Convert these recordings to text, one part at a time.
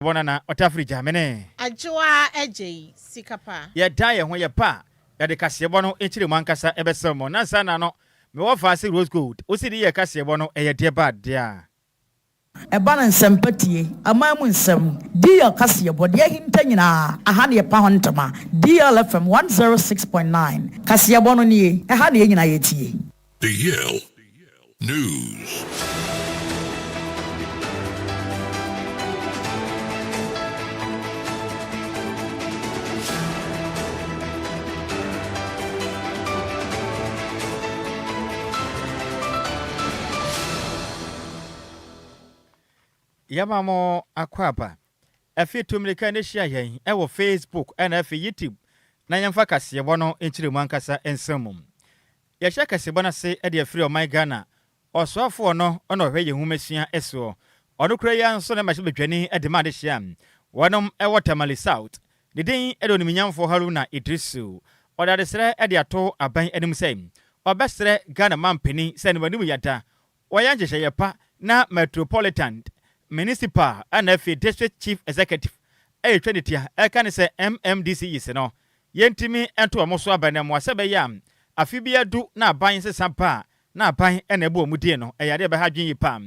Bɔ nana ɔtafiri gya mene. Adwoa Agyei, sika pa. Yɛdan yɛn ho yɛ pɛ a, yɛde kaseɛbɔ no nkyerɛmu ankasa bɛsɛw mo. Nansa na no, mewɔ faase rose gold. Wosi de yɛ kaseɛbɔ no, ɛyɛ deɛ ba deɛ a. Ɛba no nsɛmpa tie, aman mu nsɛm, DL kaseɛbɔ, deɛ ahinta nyinaa, aha na yɛpa ho ntoma. DL FM 106.9, kaseɛbɔ no nie, ɛha na yɛn nyinaa yɛtie. DL News. Yɛma mo akwaaba. Afei tu mmirika na hyia yɛn wɔ Facebook na afei YouTube na yɛmfa kaseɛbɔ no nkyerɛmu ankasa nsɛm mu. Yɛhyɛ kaseɛbɔ no ase de afiri ɔman Ghana ɔsoafoɔ no na ɔhwɛ yɛn nwomasua soɔ. Ɔno kura yi ara nso na mmarahyɛbadwani de ma adehyeɛ a wɔnom wɔ Tamale South. Ne din de Onimunyamfoɔ Haruna Iddrisu. Ɔde adesrɛ de ato aban anim sɛ ɔbɛsrɛ Ghana mampanin sɛ ne w'anim yada Wɔayɛ nhyehyɛeɛ pa na Metropolitan, Municipal ɛna afei District Chief Executive a yɛtwa ne ti a ɛka ne sɛ MMDCEs no, yɛntumi nto wɔn so aba na mmoa sɛ ɛbɛyɛ a afe biara du na aban nsesa ba a na aban na ɛbɔ wɔn din no, ɛyɛ adeɛ a ɛbɛha adwene yie pa ara.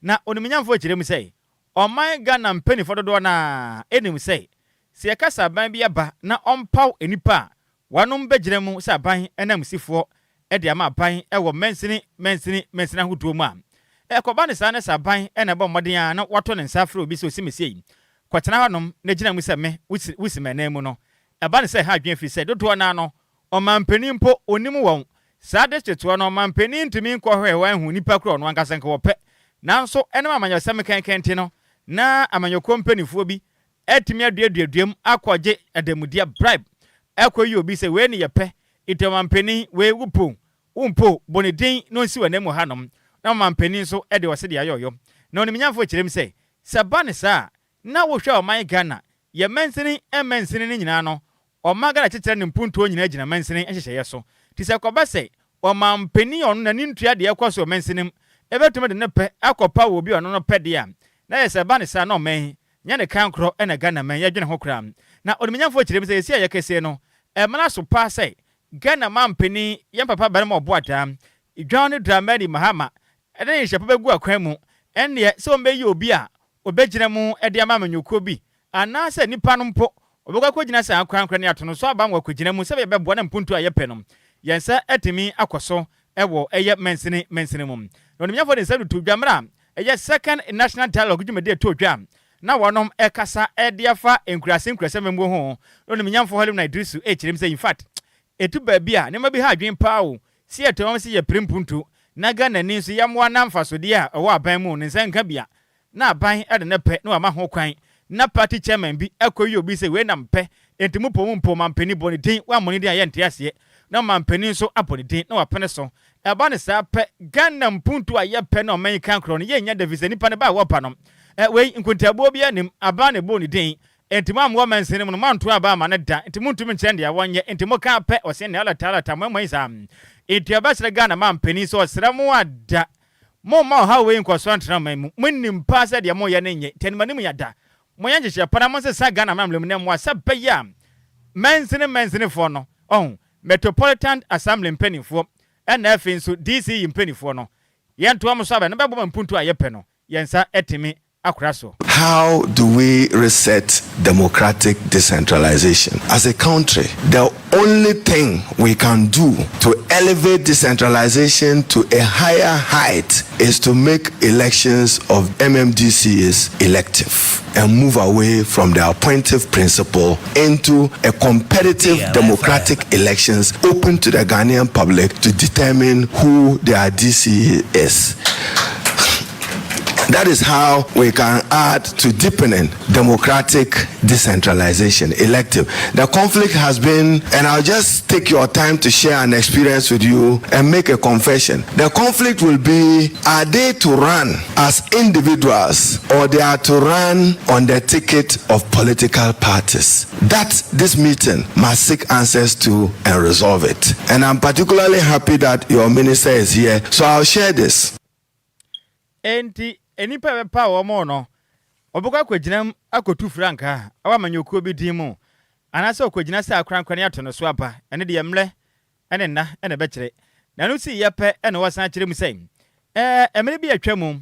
Na Onimnyamfoɔ kyerɛ mu sɛ ɔman Ghana mpaninfoɔ dodoɔ no ara nim sɛ, sɛ yɛka sɛ aban bi aba na ɔmpaw nnipa a Wɔnom bɛgyina mu sɛ aban ananmusifoɔ de ama aban wɔ mansini mansini mansini ahodoɔ mu a, ɛkɔba no saa na sɛ aban na ɛbɔ mmɔden ara na wato ne nsa afrɛ obi sɛ osimesie kɔtena hɔnom na gyina mu sɛ me wosi wosi m'anan mu no, ɛba no sɛ ɛha adwene ɛfiri sɛ dodoɔ no ara no ɔmanpanin mpo ɔnnim wɔn. Saa districtfoɔ no ɔmanpanin ntumi nkɔhwɛ hɔ nhu nnipa koro a ɔno ankasa nka ɔpɛ. Nanso ɛnam amanyɔsɛm kankan nti no na amanyɔkuo mpaninfoɔ bi atumi aduadua duam akɔgye adanmudeɛ, bribe, akɔyi obi sɛ wei ne yɛpɛ, nti ɔmanpanin wei wo po wo mpo bɔ ne din na ɔnsi w'ananmu hanom, na ɔmanpanin nso de ɔse de ayɛ ɔyɔ. Na onimnyamfoɔ kyerɛ mu sɛ, sɛ ɛba no saa a, na wohwɛ ɔman Ghana, yɛ mansini mansini no nyinaa no, ɔman Ghana kyekyerɛ ne mpuntuo nyinaa gyina mansini nhyehyɛeɛ so. Nti sɛ ɛkɔba sɛ ɔmanpanin a ɔno n'ani ntua deɛ ɛrekɔ so wɔ mansini mu bɛtumi de ne pɛ akɔpaw obi a ɔno no pɛ deɛ a, na ɛyɛ sɛ ɛba no saa na ɔman Nyɛ ne kan korɔ na Ghana man yɛdwene ho koraa. Na onimunyamfoɔ kyerɛ mu sɛ seesei a yɛkɛseɛ no, ɛmmra so paa sɛ Ghana manpanin, yɛn papa barima Ɔboadaa, John Dramani Mahama de ne nhyehyɛe pa bɛgu akwan mu, ɛnneɛ sɛ wɔbɛyi obi a ɔbɛgyina mu de ama amanyɔkuo bi anaasɛ nipa no mpo ɔbɛkɔ akɔgyina sɛ ankorankorɛ ne ato no so aba ma wakɔgyina mu sɛdeɛ ɛbɛboa na mpuntuo a yɛpɛ no yɛn nsa atumi akɔ so wɔ ɛyɛ mansini mansini mu. Na onimunyamfoɔ de nsɛm de too dwa mmerɛ a ɛyɛ Second National Dialogue dwumadi a ɛtɔɔ dwa a na wɔnom ɛkasa de afa nkuraase nkuraase amammuo ho na Onimnyamfoɔ Haruna Iddrisu ɛrekyerɛ mu sɛ infact ɛdu baabi a nneɛma bi ha adwene paa o, sɛ yɛtɔ wɔn sɛ yɛpere mpuntu na Ghanani nso yɛmmoa na mfasodeɛ a ɛwɔ aban mu ne nsa nka bi a na aban de ne pɛ na wama ho kwan na party chairman bi akɔyi obi sɛ wei na mepɛ enti mo po mo mpo ɔmanpanin bɔ ne din wammɔ ne din a yɛnte aseɛ na ɔmanpanin nso abɔ ne din na wapene so ɛba no saa pɛ Ghana mpuntuo a yɛpɛ na ɔman yi kan korɔ no yɛnnya da fisɛ nipa no ba a wɔba no ɛ wei nkontaabuo biara nnim aban na ɛbɔɔ ne din enti mo a mowɔ mansini mu no moanto aba amma no da enti montumi nkyerɛ deɛ wɔnyɛ enti moka pɛ ɔse nea ɔlata ɔlata moamoa yi saa enti ɔbɛsrɛ Ghana manpanin sɛ ɔsrɛ mo ada Momma ɔhaw wei nkɔso ntena ɔman mu. Monim paa sɛ deɛ moyɛ no nyɛ, nti anim anim yɛ da. Monyɛ nhyehyɛɛ pa na monsesa Ghana amammerɛ mu na mmoa sɛ ɛbɛyɛ a mansini mansinifoɔ no, ɔho, Metropolitan Assembly mpaninfoɔ ɛna afei nso DCE mpaninfoɔ no, yɛntoa mo so aba na bɛboa ma mpuntuo a yɛpɛ no yɛn nsa atumi akora so. How do we reset democratic decentralization? As a country, the only thing we can do to elevate decentralization to a higher height is to make elections of MMDCs elective and move away from the appointive principle into a competitive democratic elections open to the Ghanaian public to determine who their DC is. That is how we can add to deepening democratic decentralization, elective. The conflict has been, and I'll just take your time to share an experience with you and make a confession. The conflict will be are they to run as individuals or they are to run on the ticket of political parties? That this meeting must seek answers to and resolve it. And I'm particularly happy that your minister is here, so I'll share this. Enti nnipa a ɛbɛpaw wɔn no, Ɔbɛkɔ akɔgyina mu akɔtu frankaa wɔ amanyɔkuo bi din mu anaasɛ ɔkɔgyina sɛ akorankora ne ato no so aba, ɛno deɛ mmerɛ ne nna na ɛbɛkyerɛ. Na ɛno siiɛ pɛ na wɔsan kyerɛ mu sɛ, ɛɛ, mmerɛ bi a atwa mu,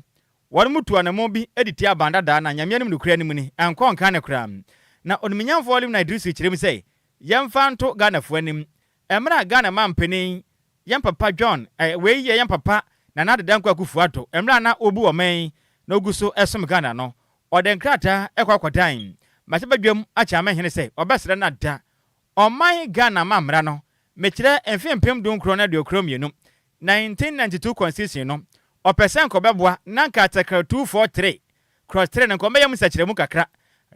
wɔnom tuu anammɔn bi de tiaa aban dadaa na Nyame anim nokorɛ no mu ni, ankɔ nka no koraa. Na Onimnyamfoɔ Limnai Idrisu kyerɛ mu sɛ, yɛmfa nto Ghanafoɔ anim, mmerɛ a Ghana manpanin Yɛn papa John, eh, wei yɛ yɛn papa Nana Addo Dankwa Akufo Addo, mmerɛ a na ɔrebu ɔman yi na ɔgu so som Ghana no, ɔde nkrataa kɔ akɔdan mmarahyɛbadwam akyɛ Amehene sɛ ɔbɛsrɛ no ada ɔman Ghana ma mmara no, mekyerɛ mfe 1992, 1992 Constitution no, ɔpɛ sɛ nka ɔbɛboa na nka Article 243 Clause 3 no nka ɔmmɛyɛ mu nsakyeramu kakra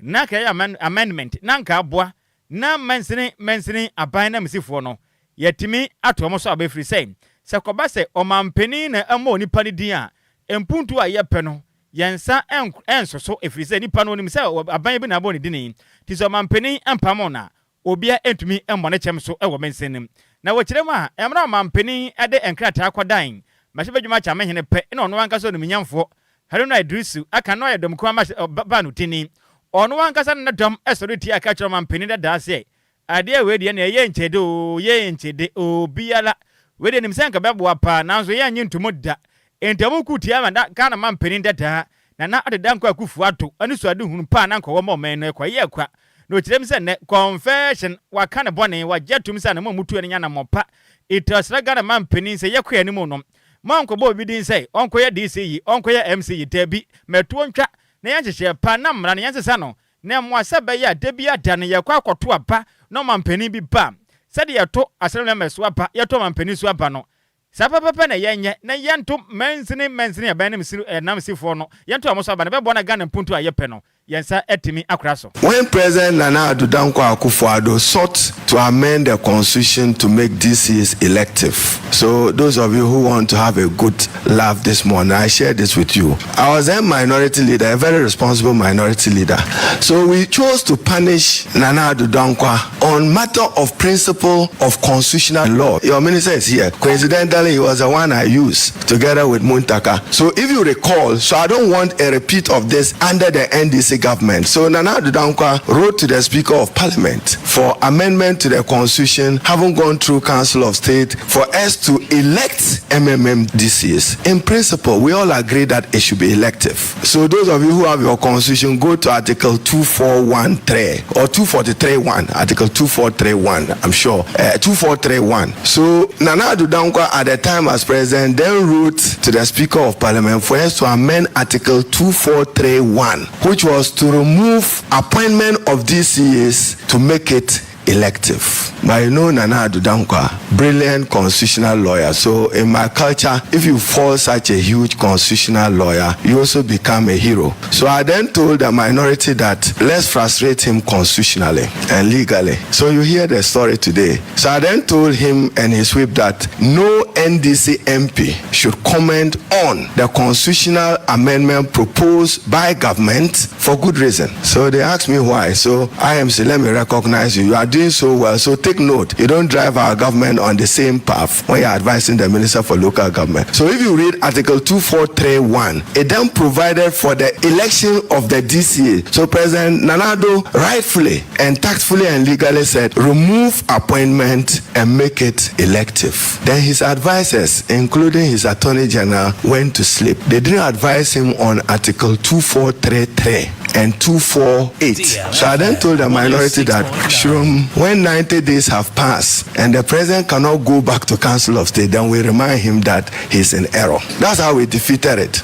na nka yɛyɛ amendment na nka aboa na mansini mansini aban nanmusifoɔ no, yɛatumi ato wɔn so aba ɛfiri sɛ, sɛ ɛkɔba sɛ ɔmanpanin na ɛmmɔ onipa no din a, mpuntuo a yɛpɛ no, yɛn nsa renso so ɛfiri sɛ nipa no ɔnim sɛ aban bi na abɔ ne dini, nti sɛ ɔmanpanin mpamo no a, obiara ntumi mmɔ ne kyɛm so wɔ mansin no mu. Na wɔkyerɛ mu a, mmerɛ a ɔmanpanin de nkrataa kɔdan mmarahyɛbadwuma Kyamehene pɛ na ɔno ankasa onimunyamfoɔ Haruna Iddrisu aka na ɔyɛ dɔm kumaa ma ba no tini. Ɔno ankasa ne ne dɔm sɔre tiaa ka kyerɛɛ ɔmanpanin dadaa sɛ, Adeɛ wei deɛ nea ɛyɛ nkyɛde oo, yɛ nkyɛde oo, obiara wei deɛ nim sɛ anka bɛboa paa nanso yɛnnye ntomu da. Enti wɔn ko tiaa ma Ghana manpanin dadaa Nana Addo Dankwa Akufo Addo anisoadehunu pa a na anka ɔwɔ ma ɔman no ɛkɔyɛɛ kwa. Na ɔkyerɛ mu sɛ nnɛ, confession, waka ne bɔne, wagye atom sɛ anammɔn a wɔtuiɛ no nyɛ anammɔn pa. Enti ɔsrɛ Ghana manpanin sɛ yɛkɔ yɛn anim no, Moankɔbɔ obi din sɛ ɔnkɔyɛ DC yi, ɔnkɔyɛ MC yi, dabi, ma atuo ntwa na yɛn nhyehyɛɛ pa na mmara no yɛnsesa no na ɛmmoa sɛ ɛbɛyɛ a da biara da no yɛkɔ akɔto aba na ɔmanpanin bi ba a, sɛdeɛ yɛto Assembly members so aba, yɛto ɔmanpanin so aba no, saa pɛpɛpɛ na yɛnyɛ na yɛnto mansini mansini aban no anamsifoɔ no, yɛnto wɔn so aba na ɛbɛboa na Ghana mpuntuo a yɛpɛ no yɛn nsa atumi akora so. When President Nana Addo Dankwa Akufo-Addo sought to amend the constitution to make DCs elective, so those of you who want to have a good laugh this morning, I share this with you. I was then minority leader, a very responsible minority leader. So we chose to punish Nana Addo Dankwa on matter of principle of constitutional law. Your minister is here. Coincidentally, he was the one I used together with Muntaka. So if you recall, so I don't want a repeat of this under the NDC government. So Nana Addo Dankwa wrote to the Speaker of Parliament for amendment to the constitution, having gone through Council of State, for us to elect MMMDCs. In principle, we all agree that it should be elective. So those of you who have your constitution, go to Article 2413 or 2431, Article 2431, I'm sure, 2431. So Nana Addo Dankwa at the time as president then wrote to the Speaker of Parliament for us to amend Article 2431, which was to remove appointment of DCAs to make it elective. But you know Nana Addo Dankwa, brilliant constitutional lawyer. So in my culture, if you fall such a huge constitutional lawyer, you also become a hero. So I then told the minority that let's frustrate him constitutionally and legally. So you hear the story today. So I then told him and his whip that no NDC MP should comment on the constitutional amendment proposed by government for good reason. So they asked me why. So I am saying, let me recognize you. You are doing so well. So take note. You don't drive our government on the same path when you're advising the Minister for Local Government. So if you read Article 2431, it then provided for the election of the DCA. So President Nana Addo rightfully and tactfully and legally said, remove appointment and make it elective. Then his advisors, including his attorney general, went to sleep. They didn't advise him on Article 2433 and 248. So I then told the minority that, Shroom, when 90 days have passed and the president cannot go back to Council of State, then we remind him that he's in error. That's how we defeated it.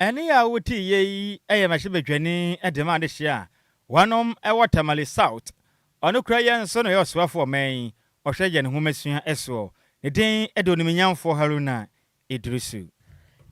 Ɛnne a wotiiɛ yi yɛ mmarahyɛbadwani de ma adehyeɛ a wɔnom wɔ Tamale South. Ɔno kura yɛ nso na ɔyɛ ɔsoafoɔ ɔman yi ɔhwɛ yɛn nwomasua soɔ. Ne din de Onimnyamfoɔ Haruna Iddrisu.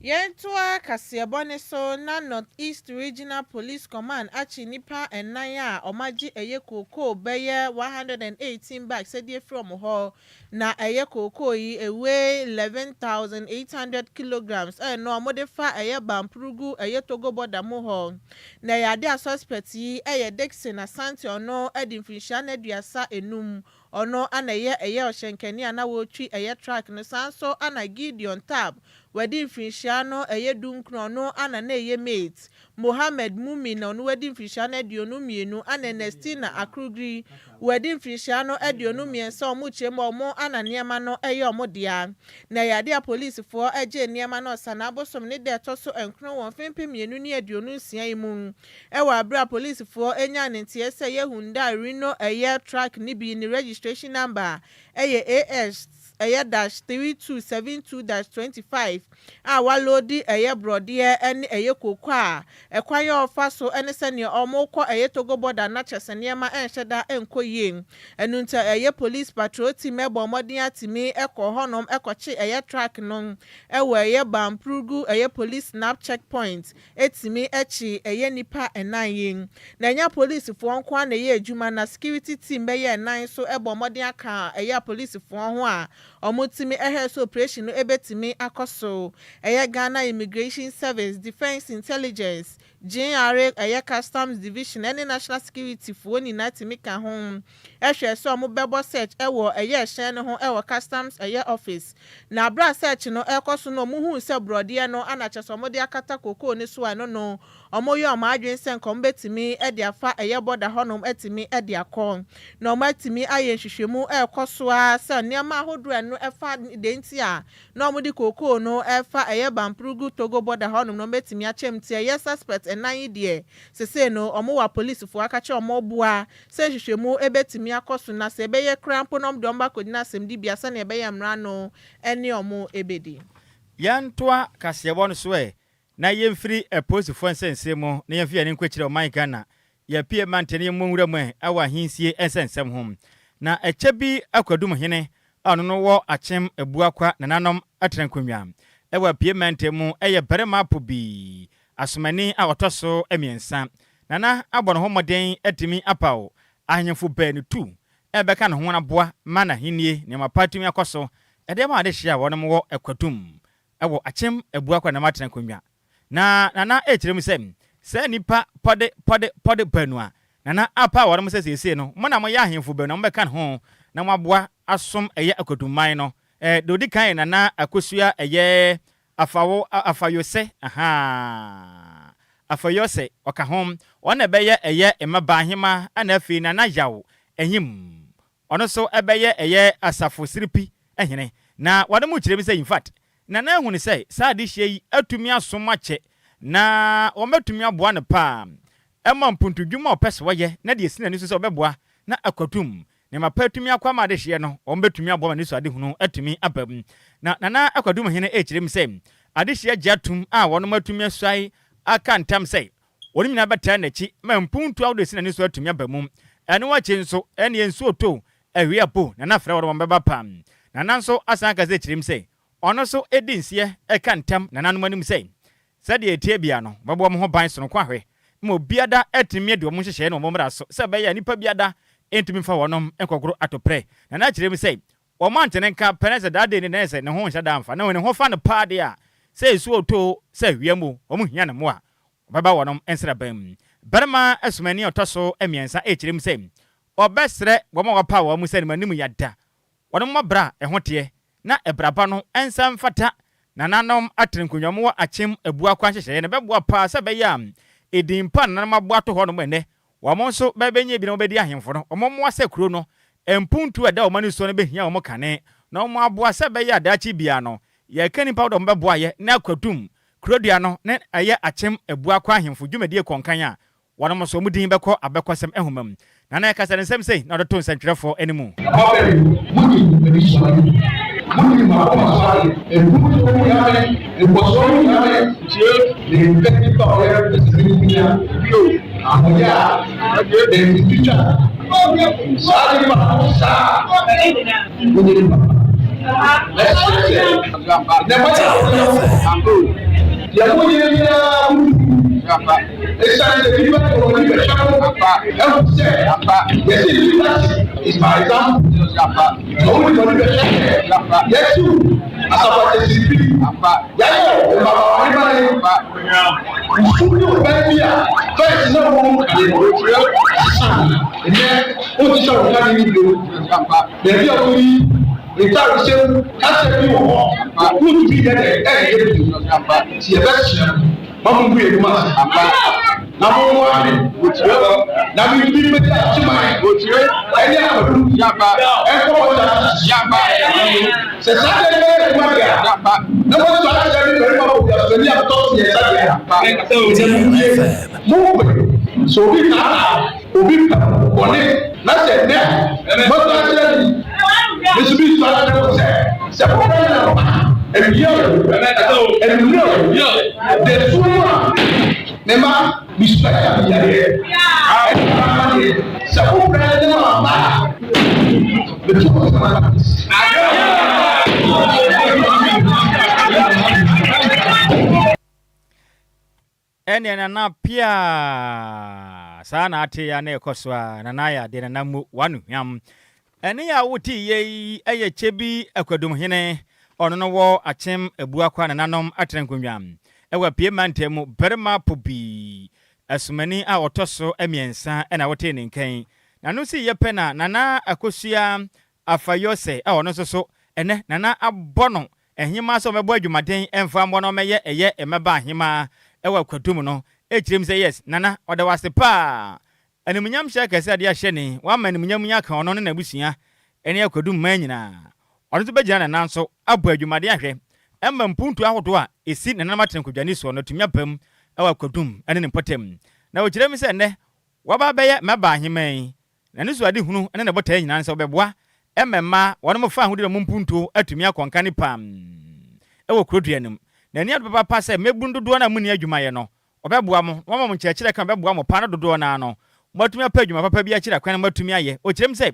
Yɛntoa kaseɛbɔ ne so na North East Regional Police Command akye nnipa nnan a wɔagye ɛyɛ kookoo bɛyɛ 118 bags de afiri wɔn hɔ. Na ɛyɛ kookoo yi ewe 11,800 kilograms ɛno wɔde fa ɛyɛ Bunkpurugu ɛyɛ Togo border mu hɔ. Na ɛyɛ ade a suspect yi ɛyɛ Dixon Asante, ɔno de mfirinhyia no 35, ɔno ana ɛyɛ ɔhyɛnkani a na wɔretwi ɛyɛ truck no. Saa nso ana Gideon Tab, wɔde mfirinhyia no ɛyɛ 19, ɔno ana na ɛyɛ mate. Mohammed Mumin na ɔno wadi mfirihyia no 22, ana Ernestina Akrugri wadi mfirihyia no 23. Ɔmo kyerɛ mu ɔmo ana nneɛma no ɛyɛ ɔmo dea. Na ɛyɛ adeɛ a polisifoɔ gye nneɛma no ɔsan abosom ne da ɛtɔ so 9 wɔ mfe 2026 yi mu, ɛwɔ abere a polisifoɔ anya ne nteɛ sɛ yɛ Hyundai Reno ɛyɛ truck ne bi ne registration number ɛyɛ AS ɛyɛ -3272-25 a waload ɛyɛ borɔdeɛ ɛne ɛyɛ koko a ɛkwan yɛ ɔfa so ɛne sɛnea ɔmo kɔ ɛyɛ Togo border na kyɛ sɛ nneɛma ɛnhyɛ da ɛnkɔ yie. Ɛno nti ɛyɛ police patrol team ɛbɔ ɔmɔden atumi ɛkɔ hɔnom ɛkɔkye ɛyɛ truck no ɛwɔ ɛyɛ Bunkpurugu ɛyɛ police snap checkpoint, ɛtumi ɛkyi ɛyɛ nipa 4 yi. Na ɛnyɛ polisifoɔ nko ara na ɛyɛ adwuma, na security team bɛyɛ 4 so ɛbɔ ɔmɔden aka ɛyɛ apolisifoɔ ho a wɔn tumi ɛhwɛ so operation no ɛbɛtumi akɔ so. Ɛyɛ Ghana Immigration Service, Defence Intelligence, GRA, ɛyɛ Customs Division ɛne National Security foɔ nyinaa tumi ka ho ɛhwɛ sɛ wɔn bɛbɔ search ɛwɔ ɛyɛ ɛhyɛn no ho ɛwɔ customs ɛyɛ office. Na abira search no ɛkɔ so no, wɔn hu sɛ borɔdeɛ no ana kyɛ sɛ wɔn de akata kokoo ne so a ɛno no wɔn yɛ wɔn adwene sɛ nka wɔn bɛtumi ɛde afa ɛyɛ border hɔnom ɛtumi ɛde akɔ. Na wɔn atumi ayɛ nhwehwɛmu ɛrekɔ so a sɛ nneɛma ahodoɔ ɛno ɛfa de nti a na wɔn de kokoo no ɛfa ɛyɛ Bunkpurugu Togo border hɔnom na wɔn bɛtumi akyɛm. Ti ɛyɛ suspect 4 yi deɛ, sese no wɔn wɔ apolisifoɔ akakyɛ wɔn boa sɛ nhwehwɛmu ɛbɛtumi akɔ so, na sɛ ɛbɛyɛ kora mpo na wɔn de wɔn akɔgyina asɛmdibea sɛnea ɛbɛyɛ mmara no ɛne wɔn ɛbɛdi. Yɛntoa kaseɛbɔ no so ɛ na yɛmfiri apolisifoɔ nsɛnsɛm mu na yɛmfi yɛne nkɔkyerɛ ɔman Ghana. Yɛpie mantene yɛmmɔ nwura mu ɛ ɛwɔ ahensie nsɛnsɛm ho. Na ɛkyɛ bi akwadum hene a ɔno no wɔ Akyem Abuakwa nananom atena nkonnwa ɛwɔ apie mante mu, ɛyɛ barima apo bi asomani a ɔtɔ so 3. Nana abɔ ne ho mmɔden atumi apaw ahemfo 2 tu ɛbɛka ne ho aboa ma n'ahennie nneɛma pa atumi akɔ so ɛdeɛ ma ade hyia a wɔnom wɔ Akwadum ɛwɔ Akyem Abuakwa nam atena nkonnwa. Na Nana ɛkyerɛ mu sɛ sɛ nipa pɔde pɔde pɔde 2 a Nana apa a wɔnom sɛ seesei no mo na moyɛ ahemfo 2 a mobɛka ne ho na moaboa asom ɛyɛ akwadumman no. Deɛ odi kan yɛ Nana Akosua ɛyɛ Afawo Afayose, aha, Afayose, ɔka ho, ɔno na ɛbɛyɛ ɛyɛ mmabaa ɛna afei Nana Yaw Ɛhim, ɔno nso ɛbɛyɛ ɛyɛ asafo siripi ɛhene. Na wɔde mu kyerɛ mi sɛ in fact Nana ehunu sɛ saa adehyia yi atumi asom akyɛ na wɔbɛtumi aboa no paa ɛma mpuntudwuma a ɔpɛ sɛ wɔyɛ na deɛ esi n'ani so sɛ ɔbɛboa na akwadum nneɛma pa atumi akɔ ama adehyeɛ no, wɔn bɛtumi aboa ma ne so adehunu atumi aba mu. Na Nana Akwadum hene ɛkyerɛ mu sɛ adehyeɛ gye atum a wɔn atumi asuae aka ntam sɛ wɔn nyinaa bɛtaa n'akyi ma mpuntu ahodoɔ esi n'ani so atumi aba mu. Ɛno akyi nso, ɛne nsuo to awia po Nana frɛ wɔn bɛba pam. Nana nso asan aka sɛ kyerɛ mu sɛ ɔno nso edi nseɛ ɛka ntam nananom anim sɛ sɛdeɛ etie bia no wɔbɛbɔ wɔn ho ban sononko ahwɛ ma obiara atumi adi wɔn nhyehyɛeɛ na wɔn mmara so sɛ ɛbɛyɛ a nipa biara ntumi mfa wɔnom nkɔgoro atoprɛ. Nana kyerɛ mu sɛ wɔn antene nka pɛ ne sɛ daade ne sɛ ne ho nhyɛ da mfa na ne ho fa no paa deɛ a sɛ nsuo to sɛ awia mu wɔn hia ne mmoa, ɔbɛba wɔnom nsraban mu. Barima asomani a ɔtɔ so 3 ɛkyerɛ mu sɛ ɔbɛsrɛ wɔn a wɔpa wɔn mu sɛ ne anim yada wɔn mmɔbra a ɛho teɛ na ɛbraba no nsa mfata nananom atene nkonnwa mu wɔ Akyem Abuakwa nhyehyɛeɛ no bɛboa paa sɛ ɛbɛyɛ a ɛdin pa nananom aboa to hɔ nom. Ɛnɛ wɔn nso bɛbɛnyɛ bi na wɔbɛdi ahemfo no, wɔn mmoa sɛ kuro no mpuntu a ɛda wɔn ani so no bɛhia wɔn kane na wɔn aboa sɛ ɛbɛyɛ adaakye bia no yɛka nipa wɔde wɔn bɛboa yɛ na Akwadum kurodua no ne ɛyɛ Akyem Abuakwa ahemfo dwumadie kɔnkan a wɔn nso wɔn din bɛkɔ abɛkɔsɛm nhoma mu. Nana ɛkasa ne nsɛm sei na ɔde to nsɛntwerɛfoɔ anim. Papa yi, munim anisɔre, munim akoma so ade, mpuntuo mu hia me, nkɔsoɔ mu hia me. Tie, mempɛ nipa a ɔyɛ pɛsɛmenkominya bio, ahoyɛ a n'ani twitwa saa nipa no saa wonye nipa. Mɛsrɛ sɛ nnɛma yɛ a deɛ moyɛ biara mudu ɛsiane sɛ nipa de wɔn ani bɛhwɛ mo ɛhu sɛ yɛsɛ leadership is by example, na wɔn de wɔn ani bɛhwɛ sɛ yɛtu asafo atɛsiribi yɛayɛ mmabaawa ne nsu ne ɔbɛn bi a fɛnsi na wɔn mu kane no sisan nnɛ wɔn ti sɛ wɔn kane ne bio beebi a wɔyi ntaare hyɛ mu kasa bi wɔ hɔ, wɔntumi yɛ dɛ ɛyɛ bio. Ti yɛbɛsrɛ mo. Ma mo ngu yɛn anim ase. Na mo mmoa me. Na me ntumi mmɛdi Akyeman ɛne Akwadu ɛnkɔ bɔhyɛ asase. Sɛ saa deɛ no bɛyɛ adwuma deɛ a, na moasɔ akyerɛ me barima bɔbeasomani a metɔ so mmiɛnsa deɛ a, monnie. Monhwɛ, sɛ obi taataa obi pɛ bɔne, na sɛ nnɛ moasɔ akyerɛ me yi, me nso meresu akyerɛ mo sɛ, sɛ mofrɛ me anɔpa, awia o, anwummerɛ o, dasuo mu a, me mma, mesu akyerɛ mo yareɛ ne m'amaneɛ. Sɛ mofrɛ me na mamma a, meto mo sɛ m'aba. Ɛneɛ Nana piaa saa na ate ya na ɛkɔ so a Nana ayɛ adeɛ Nana mmu w'ano hwam. Ɛne a wote yie yi yɛ Kyebi Akwadum hene ɔno no wɔ Akyem Abuakwa nananom atena nkonnwa wɔ Apue mantam mu barima Pobi Asumani a ɔtɔ so mmiɛnsa na wotee ne nka yi. N'ano siiɛ pɛ na Nana Akosua Afayose a ɔno nso so ɛnɛ Nana abɔ no Hemaa sɛ ɔmmɛbɔ adwumaden mfa mmoa na ɔmmɛyɛ ɛyɛ mmɛbaa hemaa wɔ akwadum no kyerɛ mu sɛ yes Nana ɔda wo ase paa animuonyam hyɛ kɛse a de ahyɛ ne wama animuonyam yi aka ɔno ne n'abusua ne akwadum man nyinaa ɔno nso bɛgyina ne nan so abɔ adwumaden ahwɛ ɛma mpuntuo ahodoɔ a ɛsi nananom atenankɔdwani soɔ no atumi aba mu wɔ akwadum ne ne mpɔtam na ɔkyerɛ mu sɛ nnɛ waba abɛyɛ mmɛbaa hemaa yi N'anisoadehunu ne ne botae nyinaa ne sɛ ɔbɛboa ma mmaa wɔnom fa ahodie ne wɔn mpuntuo atumi akɔ nkane paa wɔ kuro dua no mu. N'ani adɔ papaapa sɛ mmabunu dodoɔ no a monni adwuma yɛ no, ɔbɛboa mo na wama mo nkyerɛkyerɛ ka bɛboa mo paa na dodoɔ no ara no moatumi apɛ adwuma papa bi akyiri akwan na moatumi ayɛ. Ɔkyerɛm sɛ,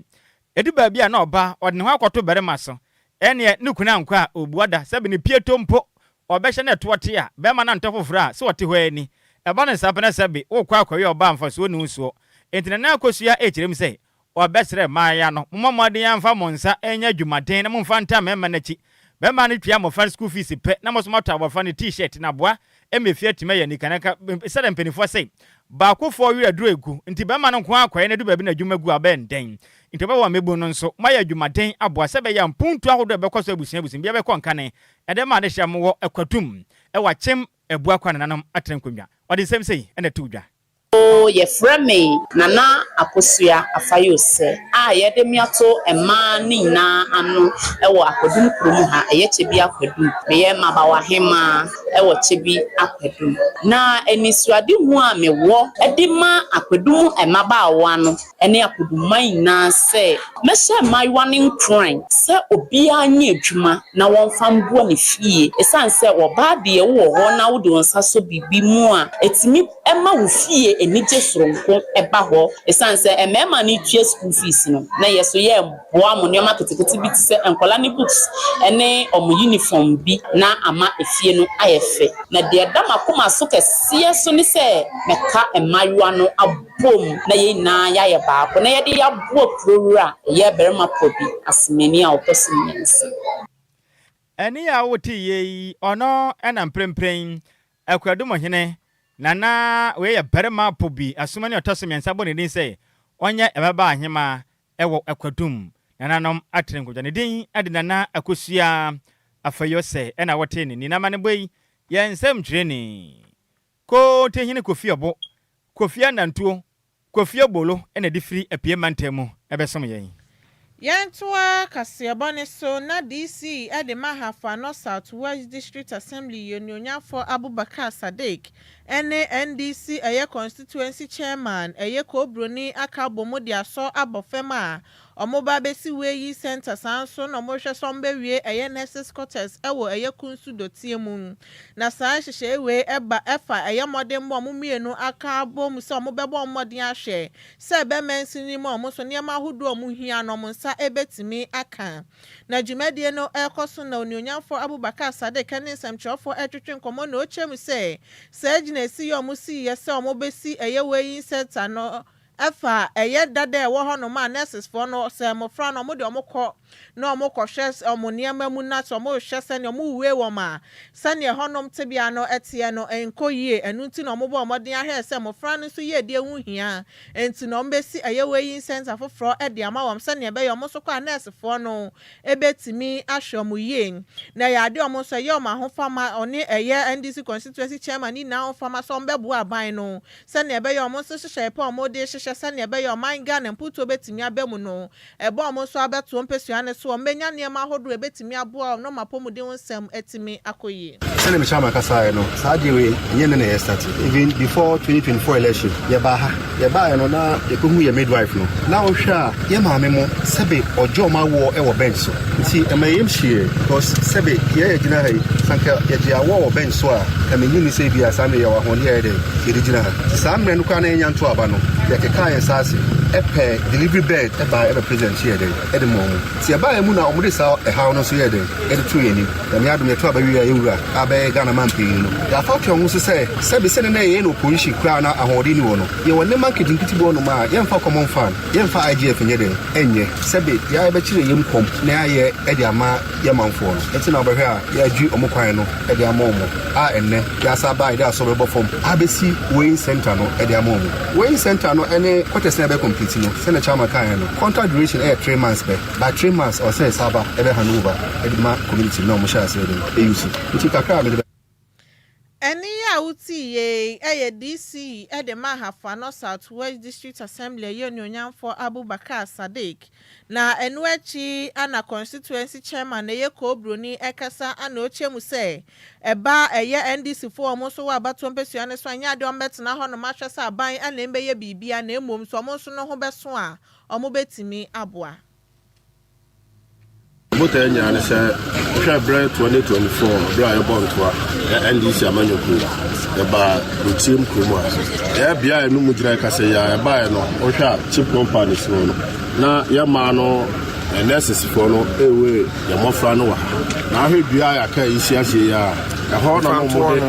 ɛdu baabi a na ɔbaa ɔde ne ho akɔto barima so, ɛnneɛ ne kunu ankɔ a ɔbua da, sɛbe ne pieto mpo ɔbɛhyɛ na ɛtoɔ te a, bɛrima no antɔ foforɔ a, sɛ ɔte hɔ ara ni. Ɛba no saa pɛ na sɛbe wokɔ akɔyɛ ɔbaa a mfasoɔ nni wo soɔ. Enti Nana Akosua rekyerɛ mu sɛ, ɔbɛsrɛ mmayewa no, mommɔ mmɔden ara mfa mo nsa nyɛ adwumaden na momfa ntaa mmarima no akyi. Barima no tua mmɔfra no sukuu fees pɛ na mo nso moatɔ abɔfra no T-shirt na aboa ma efie atumi ayɛ anika. Na nka sɛdeɛ mpanimfoɔ se, baakofoɔ werɛ aduro egu, nti barima no nko ara kɔeɛ na adu baabi na adwuma gu a ɔbɛyɛ no dɛn? Nti ɔbɛboa mmabunu no nso moayɛ adwumaden aboa sɛ ɛbɛyɛ a mpuntuo ahodoɔ a ɛbɛkɔ so abusua abusua biara bɛkɔ nkane Ɛdɛm a adehye a mowɔ Akwadum wɔ Akyem Abuakwa nananom atena nkonnwa. Ɔde nsɛm sei na ɛtoo dwa. Oo yɛfrɛ me Nana Akosua Afayosɛ a yɛde me ato mmaa no nyinaa ano wɔ Akwadum kurom ha, ɛyɛ Kyebi Akwadum. Meyɛ Mmabawa Hemaa wɔ Kyebi Akwadum. Na anisoadehu a mewɔ de ma Akwadum mmabaawa no ne akoduman nyinaa sɛ, Mɛhyɛ mmaayewa no nkuran sɛ obiara nyɛ adwuma na wɔmfa mmoa ne fie. Esiane sɛ ɔbaa deɛ wowɔ hɔ na wode wo nsa sɔ biribi mu a, ɛtumi ma wo fie anigye soronko ba hɔ. Esiane sɛ mmarima no tua school fees no, na yɛn nso yɛreboa wɔn nneɛma ketekete bi te sɛ nkwadaa no books ne wɔn uniform bi na ama efie no ayɛ fɛ. Na deɛ ɛda m'akoma so kɛseɛ nso ne sɛ mɛka mmaayewa no abom. bom na yɛn nyinaa yɛayɛ baako na yɛde aboa kuro wura a ɛyɛ barima Kɔbi Asemani a ɔtɔ so mmiɛnsa. Ɛnne a wote yi, ɔno na mprempren Akuadum hene, na na wei yɛ barima Pobi Asumani a ɔtɔ so mmiɛnsa bɔ ne din sɛ ɔnyɛ mmabaa ahemaa wɔ Akwadum nananom aterenkodwa. Ne din de Nana Akosua Afayose na wotee ne nne. N'amanebɔ yi yɛ nsɛmtwerɛni. Kontihene Kofi Ɔbo, Kofi Anantuo, Kofi Obolo na ɛde firi Apue mantam mu bɛsom yɛn. Yɛntoa kaseɛbɔ no so na DC de ma Ahafo-Ano South West District Assembly Onuonyamfoɔ Abubakar Sadiq ne NDC ɛyɛ Constituency Chairman ɛyɛ Koobroni aka abɔ mu de asɔ abɔ fam a Ɔmo ba bɛsi Weyi Centre saa nso na ɔmo hwɛ sɛ ɔmo bɛwie ɛyɛ Nurses Quarters ɛwɔ ɛyɛ Kunsu dɔteɛ mu. Na saa nhyehyɛe wei ɛba ɛfa ɛyɛ mmɔdenbɔ a ɔmo mmienu aka abom sɛ ɔmo bɛbɔ ɔmo mmɔden ahwɛ sɛ ɛbɛ mansini mu a ɔmo nso nneɛma ahodoɔ a ɔmo hia no ɔmo nsa ɛbɛtumi aka. Na dwumadie no ɛrekɔ so na Onuonyamfoɔ Abubakar Sadiq ɛne nsɛmtwerɛfoɔ ɛretwetwe nkɔmmɔ na ɔkyerɛ mu sɛ saa gyinaesi yi a ɔmo siiɛ sɛ ɔmo bɛsi ɛyɛ Weyi Centre no Ɛfa ɛyɛ dada a ɛwɔ hɔ nom a nurses foɔ no sɛ mmɔfra no ɔmo de ɔmo kɔ na wɔkɔhwɛ wɔn nneɛma mu na sɛ wɔrehwɛ sɛnea wɔrewe wɔn a, sɛnea ɛhɔnom tebea no teɛ no nkɔ yie. Ɛno nti na wɔbɔɔ mmɔden ahwɛɛ sɛ mmɔfra no nso yiedie ho hia nti na wɔbɛsi ɛyɛ weighing centre foforɔ de ama wɔn sɛnea ɛbɛyɛ wɔn nso kɔ a nɛɛsefoɔ no bɛtumi ahwɛ wɔn yie. Na ɛyɛ adeɛ a wɔn nso ɛyɛ wɔn ahofama, ɔne ɛyɛ NDC constituency chairman ne nyinaa ahofama sɛ wɔbɛboa aban no sɛnea ɛbɛyɛ wɔn nso nhyehyɛe pa a wɔde rehyehyɛ sɛnea ɛbɛyɛ ɔman Ghana mputuo bɛtumi aba mu no. Ɛbɔ wɔn nso abɛtoɔ mpasua no so, wɔbɛnya nneɛma ahodoɔ a ɛbɛtumi aboa wɔn na wɔn apɔmuden ho nsɛm atumi akɔ yie. Sɛdeɛ mehyɛ ama kasaeɛ no, saa adeɛ wei ɛnyɛ nnɛ na yɛ start. Even before 2024 election, yɛbaa ha. Yɛbaeɛ no na yɛkɔhu yɛ midwife no. Na wohwɛ a, yɛ maame mo sɛbe ɔgye wɔn awoɔ wɔ bench so. Nti ɛma yɛn yam hyeeɛ because sɛbe yɛn yɛgyina ha yi, sɛ anka yɛgye awoɔ wɔ bench so a, nka mennye nni sɛ ebia saa mmerɛ yi yɛwɔ ahoɔden a yɛyɛ dɛn yɛde gyina ha. Nti saa mmerɛ no koraa na yɛnnya ntoo aba no, yɛkekaa yɛn nsa ase pɛɛ delivery bed baeɛ bɛ present yɛɛ dɛn de maa wɔn. Nti ɛbaeɛ mu na wɔde saa ɛhaw no nso yɛɛ dɛn de too yɛn anim. Nyame adom yɛto aba wie a yɛn wura a bɛyɛ Ghana manpanyin no, yɛafa ato yɛn ho so sɛ sɛbe sɛnɛ na yɛyɛ no opposition koraa na ahoɔden nni hɔ no, yɛwɔ nneɛma nketenkete bi wɔ hɔnom a yɛmfa common fund, yɛmfa IGF nyɛ dɛn nyɛ, sɛbe yɛa yɛbɛkyerɛ yɛn kɔm na yɛayɛ de ama yɛn manfoɔ no. Nti na wobɛhwɛ a yɛadwi wɔn kwan no de ama wɔn a ɛnnɛ yɛasan aba a yɛde asɔ bɛbɔ fam abɛsi weighing centre no de ama wɔn. Weighing centre no ne quarters no a yɛbɛ complete no, sɛnea chairman kaeɛ no, contract duration yɛ 3 months pɛ. By 3 months ɔsɛ sɛ yɛsan ba ɛbɛ hand over de ma community no na wɔn hyɛ aseɛ de use. Nti kakra a mede bɛ. Ɛnne yi a wotii yei yɛ DC de ma Ahafo Ano South West District Assembly ɛyɛ Onuonyamfoɔ Abubakar Sadiq. Na ɛno akyi na Constituency Chairman ɛyɛ Koo Broni ɛkasa na ɔkyɛ mu sɛ ɛba ɛyɛ NDC foɔ wɔn nso wɔ abatoɔ mpasua no so a ɛnyɛ adeɛ wɔn bɛtena hɔ nom ahwɛ sɛ aban na ɛmbɛyɛ biribia na mmom sɛ wɔn nso no ho bɛso a wɔn bɛtumi aboa. Botaeɛ nyinaa ne sɛ wohwɛ berɛ 2024 berɛ a yɛbɔ ntoa NDC amanyɔkuo yɛbaa Rotiam kurom a ɛyɛ bea a ɛno mu gyina ɛka sɛ yɛ a ɛbaeɛ no wohwɛ a chip compound si hɔ no na yɛmaa no nurses foɔ no ɛwe yɛ mmɔfra no wɔ ha na ahwɛ dua a yɛaka yi si aseɛ yi a ɛhɔ na na wɔde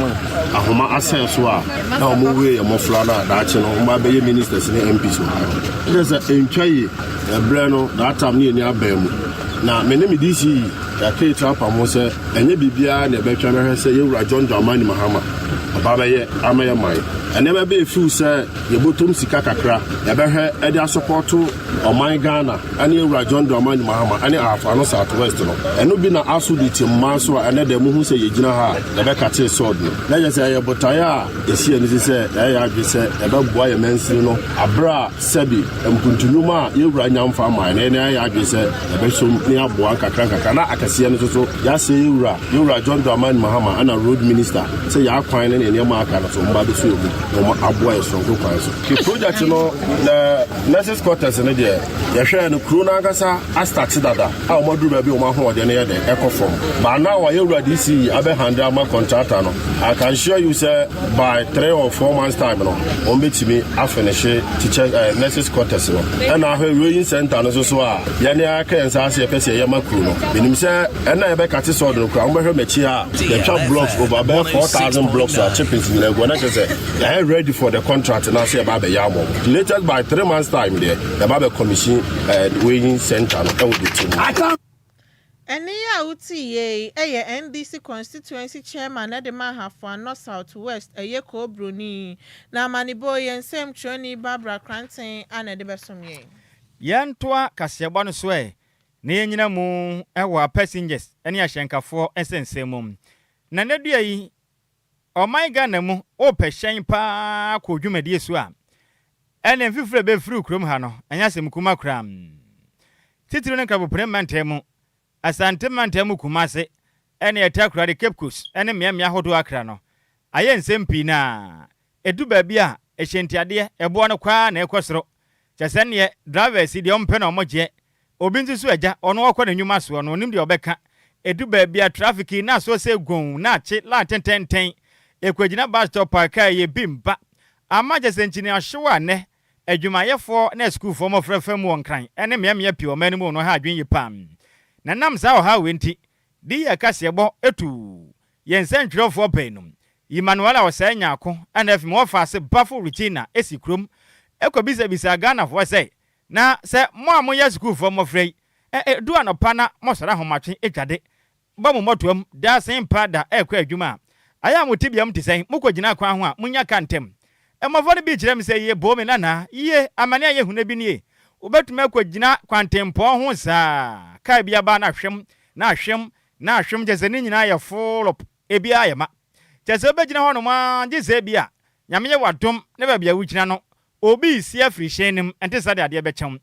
ahoma asɛn so a na wɔn wie yɛ mmɔfra no a daakye no wɔn abɛyɛ ministers ne MPs wɔ ha no kyerɛ sɛ ɛntwa yie. Ɛberɛ no, that time ne yɛnni aban mu. Na me ne me DC yi, yɛaka akyire apam ho sɛ, ɛnyɛ biribiara na yɛbɛtwɛn bɛhwɛ sɛ yɛn wura John Dramani Mahama ɔba bɛyɛ ama yɛn man. Nneɛma bi ɛfiw sɛ yɛbɔtɔm sika kakra, yɛbɛhwɛ de asɔpɔto ɔman Ghana ne yɛn wura John Dramani Mahama ne Ahafo Ano South West no. Ɛno bi na aso de tim mmaa so a ɛnɛ dɛ mohu sɛ yɛgyina ha a yɛbɛkate sɔd no. Na kyerɛ sɛ ɛyɛ botaeɛ a yɛsi yɛn ani so sɛ yɛayɛ yɛn adwene sɛ yɛbɛboa yɛn mansini no aberɛ a Sɛbi, mpuntu nnwuma a yɛn wura nya mfa mmae no, yɛn ayɛ yɛn adwene sɛ yɛbɛsom na yɛaboa nkakrankakra, na akɛseɛ no nso so, yɛasrɛ yɛn wura, yɛn wura John Dramani Mahama ɛna Road Minister sɛ yɛn akwan ne nneɛma a aka no so, wɔmmra abɛso yɛn mu na wɔaboa yɛn soronko kwan so. The project no, the nurses quarters no deɛ, yɛhwɛɛ no, kuro no ankasa astarte dada a wɔaduru baabi a wɔn ahoɔden no yɛ dɛn, ɛkɔ fam. But now a yɛn wura DC abɛ hande ama contractor no, I can assure you sɛ by 3 or 4 months time no, wɔn bɛtumi afinishe teacher nurses quarters no. Ɛna ahwɛ weighing center no nso so a yɛne aka yɛn nsa ase yɛpɛ sɛ yɛyɛ ma kuro no. Menim sɛ ɛna yɛbɛkate sɔɔdo no koraa, wɔbɛhwɛ m'akyi a yɛtwa blocks over bɛyɛ 4,000 blocks a chippings nyinaa gu na kyerɛ sɛ yɛayɛ ready for the contract na sɛ yɛba abɛyɛ ama wɔn. Latest by 3 months time deɛ, yɛba abɛ commission weighing center no ɛwɔ Dɔtí mu. Ɛnne yi a wotii yei yɛ NDC constituency chairman de ma Ahafo Ano South West ɛyɛ Koo Broni. Na amanebɔ yi, yɛn nsɛmtwerɛni Barbara Kranten a na ɛde bɛsom yɛn. Yɛntoa kaseɛbɔ no so ɛ na yɛnnyina mu wɔ passengers ne ahyɛnkafoɔ nsɛnsɛm mu. Na nnɛ dua yi, ɔman Ghana mu wopɛ hyɛn paa kɔ dwumadie so a, ɛne mfifire bɛfiri kurom ha no, ɛnyɛ asɛm kuma koraa. Titiri no Nkrabopene mantam mu, Asante mantam mu Kumase, ɛne Takoradi, Cape Coast ne mmeammea ahodoɔ Accra no, ayɛ nsɛm pii na ɛdu baabi a ɛhyɛntiadeɛ, ɛboɔ no kwaa na ɛkɔ soro. Kyɛ sɛ neɛ drivers yi deɛ ɔmpɛ na ɔmɔgyeɛ. Obi nso so agya, ɔno ɔkɔ ne nnwuma soɔ no, ɔnim deɛ ɔbɛka. Ɛdu baabi a traffic yi na asoɔ sɛ goon na akye line tententen. Ɛkɔgyina bus stop a kaa yɛ bi mba. Ama kyɛ sɛ nkyini ahyew a nnɛ adwumayɛfoɔ ne asukuufoɔ mmɔfra fa mu wɔ Nkran ne mmeammea pii wɔ ɔman no mu no ha adwene yie paa. Na nam saa ɔhaw wei nti, DA kaseɛbɔ tuu yɛn nsɛntwerɛfoɔ baanum, Emmanuella Osei Nyarko na afei wɔfaa ase Bafo Regina si kurom kɔbisabisaa Ghanafoɔ sɛ, na sɛ mo a moyɛ sukuufoɔ mmɔfra yi, Ɛdu anɔpa na mosɔre ahomakye dwade bɔ mo mmɔtoam da sen pa da rekɔ adwuma a, ayɛ a mo tebea mu te sɛn? Mukogyina kwan ho a, munya ka ntɛm? Mmɔfra no bi kyerɛ me sɛ, Ye, boo me nana, ye, amane a ɛyɛ hu no bi nie. Wobɛtumi akogyina kwantempɔn ho saa, kaa bi aba na ahwem, na ahwem, na ahwem, kyerɛ sɛ ne nyinaa yɛ full up, ebiara yɛ ma. Kyerɛ sɛ wobɛgyina hɔnom ara gye sɛ ebia Nyame yɛ wo adom na baabi a wogyina no, obi resi afiri hyɛn no mu, ɛnte saa de adeɛ bɛkyɛ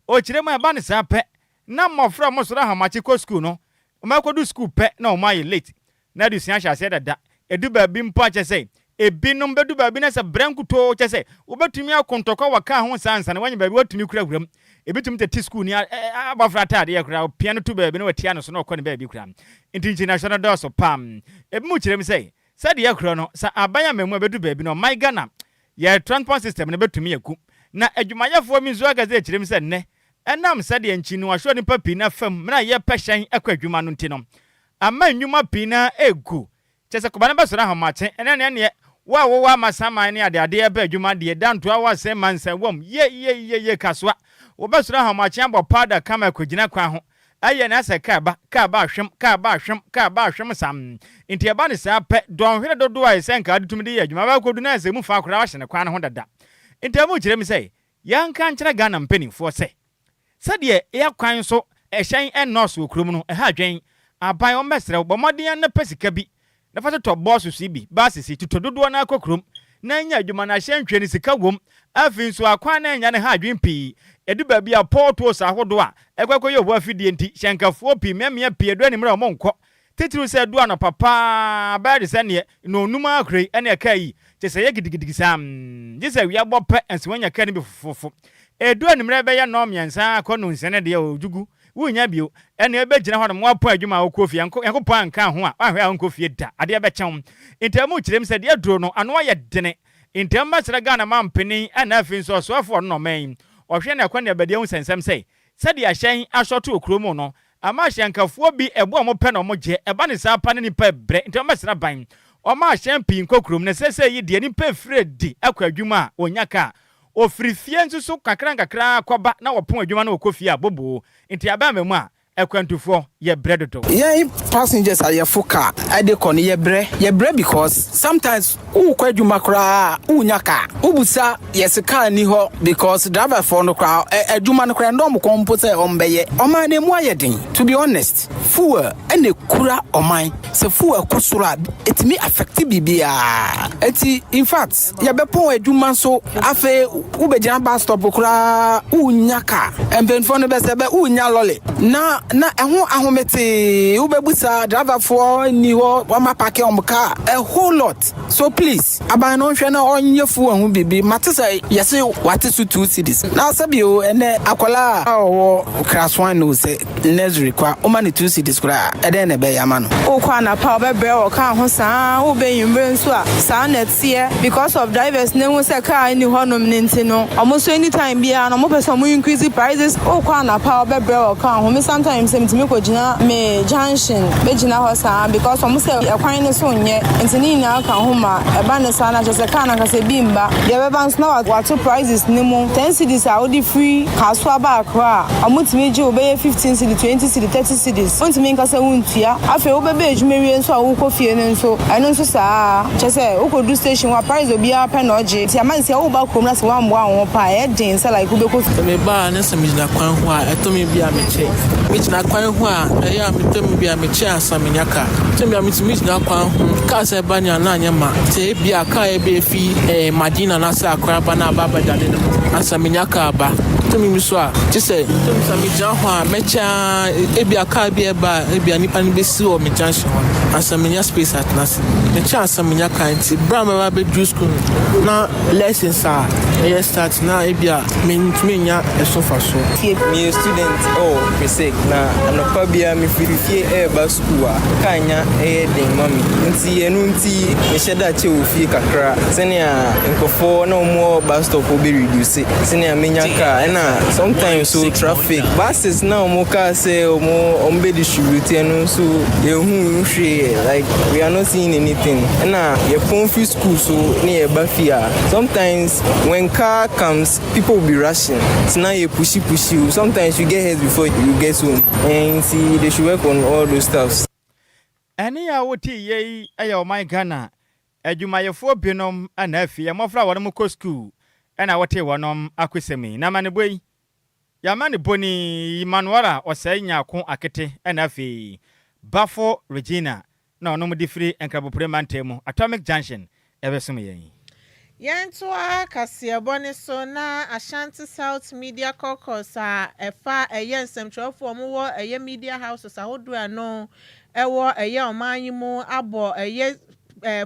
wo. Ɔkyerɛ mu a, ɛba no saa pɛ na mmɔfra a wɔsɔre ahomakye kɔ sukuu no, wɔakɔdu sukuu pɛ na wɔayɛ late, na adesua ahyɛ aseɛ dada. Ɛdu baabi mpo a kyerɛ sɛ ebinom bɛdu baabi na sɛ brɛ nkutoo, kyerɛ sɛ wobɛtumi ako ntɔkwa wɔ kaa ho saa ansa na woanya baabi woatumi kura wuram. Ebi tumi tete sukuuni abɔfra ataadeɛ koraa, ɔpia no to baabi na watia no so na ɔkɔ ne baabi koraa. Nti nkyinahyɛ no dɔɔso paa. Ebinom kyerɛ mu sɛ, sɛdeɛ ɛkorɔ no, sɛ aban amammuo a ɛbɛdu baabi no, ɔman Ghana, yɛn transport system no bɛtumi agu. Na adwumayɛfoɔ bi nso aka sɛ kyerɛ mu sɛ nnɛ, ɛnam sɛdeɛ nkyinoahwɛ nnipa pii no afam mmerɛ a yɛpɛ hyɛn kɔ adwuma no nti no, ama nnwuma pii no ara regu. Kyerɛ sɛ kɔba no bɛsɔre ahomakye, ɛnɛ ne ɛneɛ, wo a wowɔ amasaman ne adeadeɛ ɛbɛ adwuma deɛ, da ntoa wo asɛm mansa wam, ye ye ye ye kasoa. Wobɛsɔre ahomakye abɔ powder kama akɔgyina kwan ho, ɛyɛ na sɛ kaa ba, kaa ba ahwem, kaa ba ahwem, kaa ba ahwem saa. Nti ɛba no saa pɛ, dɔnhwere dodoɔ a ɛsɛ nka wode tumi de yɛ adwuma bɛkɔdu na sɛ emu fa koraa wahyɛ no kwan no ho dada. Nti ɛmo kyerɛ me sɛ, yɛnka nkyerɛ Ghana mpaninfoɔ sɛ, Sɛdeɛ yɛ kwan so hyɛn nnɔɔso wɔ kurom no, ɛha adwene. Aban, wɔmmɛsrɛ wo, bɔ mmɔden ara na pɛ sika bi na fa totɔ bɔɔso yi bi, buses yi, totɔ dodoɔ no ara kɔ kurom na nya adwuma na hyɛn twe no sika wom. Afei nso akwan no annya no ha adwene pii. Ɛdu baabi a potholes ahodoɔ a ɛkɔ akɔyɛ owu afidie nti, hyɛnkafoɔ pii, mmeammea pii, ɛdu anwummerɛ a wɔnkɔ. Titiriw sɛ ɛdu anɔpa paa bɛyɛ te sɛ neɛ nnɔnnum ara kura yi ɛne ɛkaa yi, kyerɛ sɛ ɛyɛ gidigidigi saa mm, gye sɛ awia bɔ pɛ ansa woanya kaa no bi fofoofo. Ɛdu anwummerɛ bɛyɛ nnɔnmiɛnsa kɔ nnɔnsia no deɛ ojugu, wonnya bio. Ɛnneɛ wobɛgyina hɔnom woapɔn adwuma a wokɔ fie, Nyankopɔn anka ho a, woanhwɛ a wonkɔ fie da, adeɛ bɛkyɛ wo. Nti ɛmu kyerɛ mu sɛ deɛ aduro no, ano ayɛ dene. Nti ɛmmɛsrɛ Ghana mampanin ɛna afei nso ɔsoafoɔ ɔno na ɔman yi ɔhwɛ ne akɔneabadi ahu sɛ nsɛm sɛ Sɛdeɛ ahyɛn asɔto wɔ kuro mu no, ama ahyɛnkafoɔ bi ɛbo a wɔpɛ na wɔgye, ɛba no saa pa na nnipa rebrɛ, nti wɔbɛsra ban. Wɔma ahyɛn pii nkɔ kurom, na seesei yi deɛ nnipa refiri adi akɔ adwuma a, wɔnnya kaa. Wɔfiri fie nso so kakra nkakra ara kɔba na wɔpɔn adwuma na wɔkɔ fie a, boboo. Nti aban ama mu a, akwantufoɔ, yɛbrɛ dodo. Yɛn passengers a yɛfo car de kɔ no yɛbrɛ, yɛbrɛ because sometimes wokɔ adwuma koraa a wonnya car, wobusa yɛse car nni hɔ because driver foɔ no koraa adwuma no koraa ɛndɔ wɔn kɔn mpo sɛ wɔn bɛyɛ. Ɔman no emu ayɛ den to be honest, fuel ɛna ekura ɔman, sɛ fuel kɔ soro a etumi affect biribiara, eti in fact yɛbɛpɔn adwuma nso afei wobɛgyina bus stop koraa wonnya car, mpanyinfoɔ no bɛsɛ bɛ wonnya lɔle na na ɛho ahometee wobɛbusa driverfoɔ nni hɔ wɔn apake wɔn car a whole lot. So please aban no nhwɛ na ɔnyɛ fuel ho biribi mate sɛ yɛse wate so 2 cedis na sɛbi o, ɛnɛ akwadaa a ɔwɔ class 1 no sɛ nursery kwa woma no 2 cedis koraa, ɛdɛn na ɛbɛyɛ ama no? Wokɔ anapa a, wobɛbrɛ wɔ kaa ho saa, wobɛ nwummerɛ nso a saa na ɛteɛ because of drivers no ehu sɛ kaa nni hɔnom no nti no, ɔmo nso anytime biara no ɔmo pɛ sɛ ɔmo increase prices. Wokɔ anapa a, wobɛbrɛ wɔ kaa ho. Me sometimes sɛ metumi kɔgyina me junction bɛgyina hɔ saa because ɔmo sɛ ɛkwan no so nyɛ, nti ne nyinaa ka ho ma ɛba no saa na kyerɛ sɛ kaa no ankasa bi mba. Deɛ ɛbɛba nso na wato prices no mu. 10 cedis a wode firi Kasoa ba Accra a, ɔmo tumi gye wo bɛyɛ 15 cedi, 20 cedi, 30 cedis. Wontumi nka sɛ wontua. Afei wobɛbɛ adwuma wie nso a wokɔ fie no nso, ɛno nso saa. Kyerɛ sɛ wokɔdu station hɔ a, price obiara pɛ na ɔgye. Nti ama sɛ woba kurom na sɛ woamboa wo ho paa a, ɛyɛ den sɛ like wobɛkɔ fie. Sɛ meba a na sɛ megyina kwan ho a, ɛtɔ me bi a mekyɛ. Megyina kwan ho a, ɛyɛ a metɔ me bi a mekyɛ ansa menya car. Tɔ me a metumi gyina kwan ho, car sɛ ɛba nea na anyɛ ma. Sɛ ebi a car ɛbɛ efi Madina anaasɛ Accra ba na aba abɛdane no ansa menya car ba. Tɔ me bi so a, gye sɛ tɔ me sɛ megyina hɔ a mɛkyɛ ara, ebi a car bi ɛba a ebi a nipa no bɛsi wɔ me junction hɔ no ansa menya space atena ase. Mekyɛ ansa menya car, nti bere a mɛba abɛduru school no na lessons a ɛyɛ start na ebi a mentumi nya ɛso mfasoɔ. Meyɛ student wɔ Presec, na anɔpa biara mefiri fie reba school a, kaa nya yɛ den ma me. Nti ɛno nti mehyɛ da kyɛ wɔ fie kakra sɛnea nkurɔfoɔ na wɔn wɔ bus stop hɔ bɛ reduce. nante sɛnea menya car ɛna sometimes so traffic buses na ɔmo kaa sɛ ɔmo ɔmo bɛ distribute ɛno nso yɛhu hwee, like we are not seeing anything. Ɛna yɛpɔn fi school so ne yɛba fie a, sometimes when car comes, people will be rushing, so na yɛ pushi pushi. Sometimes you get hurt before you get home, and see, they should work on all those stuffs. Ɛne a wote yei yɛ ɔman Ghana adwumayɛfoɔ binom na afei mmɔfra a wɔnom kɔ sukuu ɛna wɔte wɔnom akosɛm yi. Na amanebɔ yi, yɛamanebɔ ni Manuela Ɔsɛe Nyako Akete ɛna afei Bafo Regina na ɔnom de firi Nkrabopore mantam mu, Atomic Junction, ɛbɛsom yɛn. Yɛntoa kaseɛbɔ ne so na Ashanti South Media Caucus a ɛfa ɛyɛ nsɛmtwerɛfoɔ a wɔwɔ ɛyɛ media houses ahodoɔ no ɛwɔ ɛyɛ ɔman yi mu abɔ ɛyɛ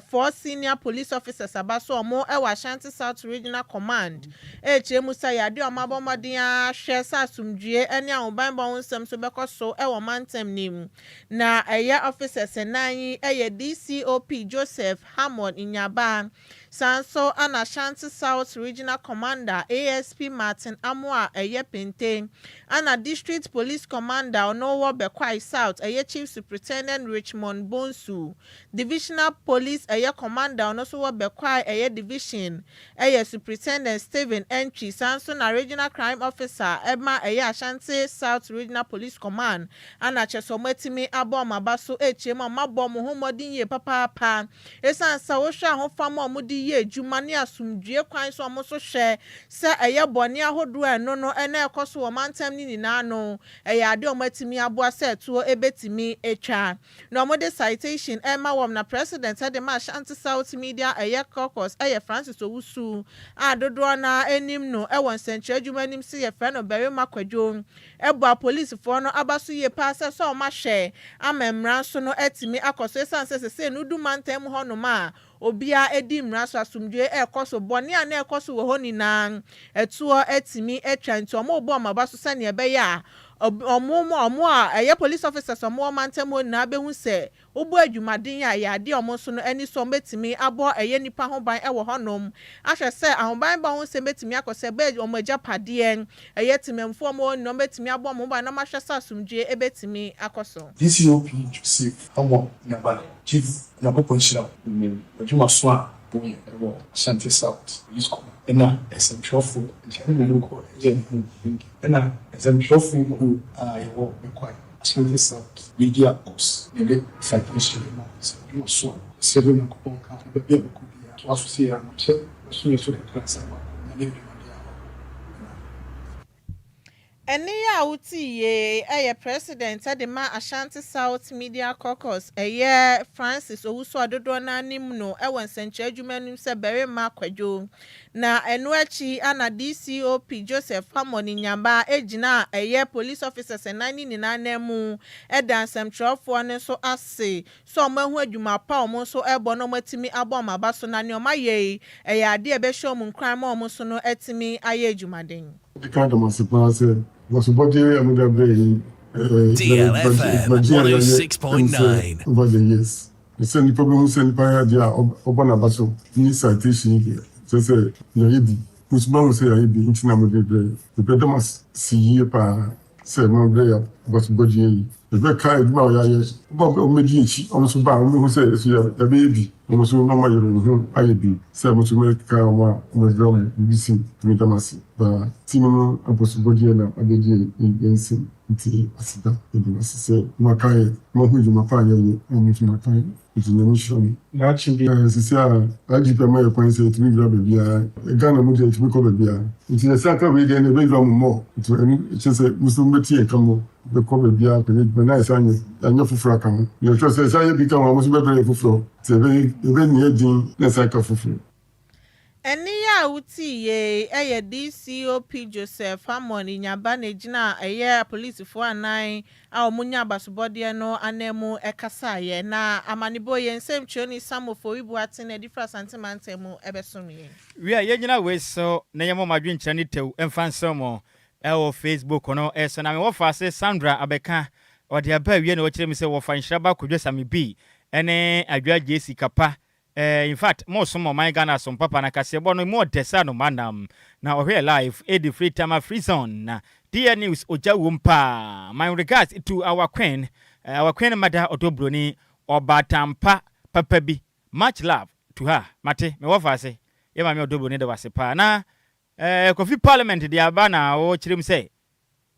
four senior police officers aba so ɔmo ɛwɔ Ashanti South Regional Command. Ɛrekyerɛ mu sɛ yɛade ɔmo abɔ mmɔden ahwɛ sɛ asomdwie ɛne ahobanbɔ ho nsɛm so bɛkɔ so ɛwɔ mantam nim. Na ɛyɛ officers nnan yi ɛyɛ DCOP Joseph Hammond Nyaba, saa nso ana Ashanti South Regional Commander ASP Martin Amoa ɛyɛ Pente, ana District Police Commander ɔno wɔ Bekwai South ɛyɛ Chief Superintendent Richmond Bonsu, Divisional Police ɛyɛ Commander ɔno nso wɔ Bekwai ɛyɛ Division ɛyɛ Superintendent Stephen Entry, saa nso na Regional Crime Officer ɛma ɛyɛ Ashanti South Regional Police Command. Ana kyerɛ sɛ ɔmo atumi abɔ ɔmo aba so ekyir mu a ɔmo abɔ ɔmo ho mmɔden yie papaapa, esan sɛ wohwɛ ahofama a ɔmo de yɛ adwuma ne asomdwie kwan so, ɔmo nso hwɛ sɛ ɛyɛ bɔne ahodoɔ a ɛno no ɛna ɛkɔ so wɔ mantam ne nyinaa no, ɛyɛ ade a ɔmo atumi aboa sɛ ɛtoɔ ebetumi atwa. Na ɔmo de citation ɛma wɔm na president ɛde ma Ashanti South Media ɛyɛ Caucus ɛyɛ Francis Owusu a dodoɔ na anim no ɛwɔ nsɛnkyerɛ adwuma anim si yɛfrɛ no Barima Kwadwo, ɛbɔ apolisifoɔ no aba so yie paa sɛ ɔmo ahwɛ ama mmara nso no atumi akɔ so, esan sɛ sɛsɛ no du mantam hɔnom a obiara edi mmara so, asomdwe ɛrekɔ so, bɔne a na ɛkɔ so wɔ hɔ nyinaa ɛtoɔ atumi atwa. Nti ɔmo bɔ ɔmo aba so sɛnea ɛbɛyɛ a ɔmo a ɛyɛ police officers ɔmo wɔ mantam hɔ nyinaa bɛhu sɛ wobɔ adwumaden a ɛyɛ adeɛ ɔmo nso no ani so ɔmo bɛtumi abɔ ɛyɛ nipa ho ban ɛwɔ hɔnom, ahwɛ sɛ ahobanbɔ ho nsɛm bɛtumi akɔ sɛ ɛbɛyɛ ɔmo agyapadeɛ ɛyɛ temamufoɔ ɔmo wɔ nyinaa ɔmo bɛtumi abɔ ɔmo ho ban na ɔmo ahwɛ sɛ asomdwe ɛbɛtumi akɔ so. DCOP Joseph Amo Nyaba, Chief, Nyankopɔn nhyira wo. Adwuma so a woyɛ ɛwɔ Ashanti South Police Command. Ɛna nsɛmtwerɛfoɔ nkyɛn kɔ ɛyɛ ɛna nsɛmtwerɛfoɔ kuo a yɛwɔ Bekwai Ashanti South Media Caucus yɛde citation ma sɛ adwuma so a sɛ bɛ Nyankopɔn ka ho baabi a bɛkɔ biara toa so sɛ yɛ ano kyɛ bɛso yɛ so kakra sɛ ma na ne adwumadeɛ a. Ɛne a wote yie ɛyɛ president ɛde ma Ashanti South Media Caucus ɛyɛ Francis Owusu a dodoɔ n'anim no ɛwɔ nsɛnkyerɛ adwuma anim sɛ Barima Kwadwo. Na ɛno akyi ana DCOP Joseph Hamon Nyaba egyina ɛyɛ police officers ɛnan ne nyinaa nan mu ɛda nsɛmtwerɛfoɔ no nso ase sɛ ɔmo ahu adwuma pa a ɔmo nso ɛbɔ na ɔmo atumi abɔ ɔmo aba so, na nea ɔmo ayɛ yi ɛyɛ adeɛ a ɛbɛhyɛ ɔmo nkuran ma ɔmo nso no atumi ayɛ adwumaden. Di kan dama se paa sɛ wɔsobɔdeɛ a mode abrɛ yi. DLFM 106.9. Over the years sɛ nnipa bɛhu sɛ nnipa yɛ adeɛ a ɔbɔ n'aba so ne citation yi deɛ kyerɛ sɛ yɛayɛ bi nso mahu sɛ yɛayɛ bi nti na mode brɛ yi. Mepɛ dɛm ase yie paa sɛ mobrɛ yɛ abasobɔdeɛ yi. Yɛbɛka adwuma a yɛayɛ ɔba ɔmmɛdi akyi, ɔmo nso ba a ɔmbɛhu sɛ ɛso yɛbɛyɛ bi, ɔmo nso na ɔmo ayɛ ho ayɛ bi sɛ ɔmo nso mɛka ɔmo a ɔmɛbrɛ ɔmo bibi si tumi dam ase paa. Team no abasobɔdeɛ na abɛgye yɛn nsam, nti aseda yɛde ase sɛ moaka yɛ moahu dwuma pa a yɛyɛ, ɔmo nso maka yɛ, nti Nyame nhyira mo. N'akyi bi. Sisi a IGP ama yɛ kwan sɛ yɛtumi wura baabiara Ghana mu deɛ, yɛtumi kɔ baabiara, nti yɛsɛ aka wei deɛ no yɛbɛwura mo mmɔ, nti ɛno kyerɛ sɛ mo nso mobɛti yɛn ka mo bɛkɔ baabiara kɔyɛ adwuma na yɛsɛ anyɛ anyɛ foforɔ aka ho. Yɛhwɛ sɛ yɛsɛ ayɛ bi ka ho a, mo nso bɛbrɛ yɛ foforɔ, nti yɛbɛnyɛ din na yɛsɛ aka foforɔ. Ɛne a wote yie ɛyɛ DCOP Joseph Hamon Nyaba na gyina ɛyɛ apolisifoɔ anan a wɔn nya abasobɔdeɛ no anan mu ɛkasaeɛ. Na amanebɔ yɛn nsɛmtwerɛni Samuel Foribu na ɛde fira Asante mantam mu ɛbɛsom yɛn. Wie a yɛnyina wei so na yɛmmɔ mo adwenkyerɛ ne tɛw ɛmfa nsɛm mo ɛwɔ Facebook no ɛso. Na mewɔ fa ase Sandra abɛka ɔde aba awie na wɔkyerɛ mu sɛ wɔfa nhyira ba Kodwo Same bi ɛne Adwoa Gyesi Kapa. Eh, in fact, mo som ɔman Ghana som papa na kaseɛbɔ no mu ɔdɛ sɛ anoma nam. Na ɔhwɛ live ɛdi free Tama free zone na DL News ogya wom paa. My regards to our queen, our queen mother Ɔdɔ Broni, ɔbaatanpa papa bi. Much love to her. Mate, me wɔfa ase. Yɛ maame Ɔdɔ Broni da wase paa. Na eh, Kofi Parliament de aba na ɔkyerɛ mu sɛ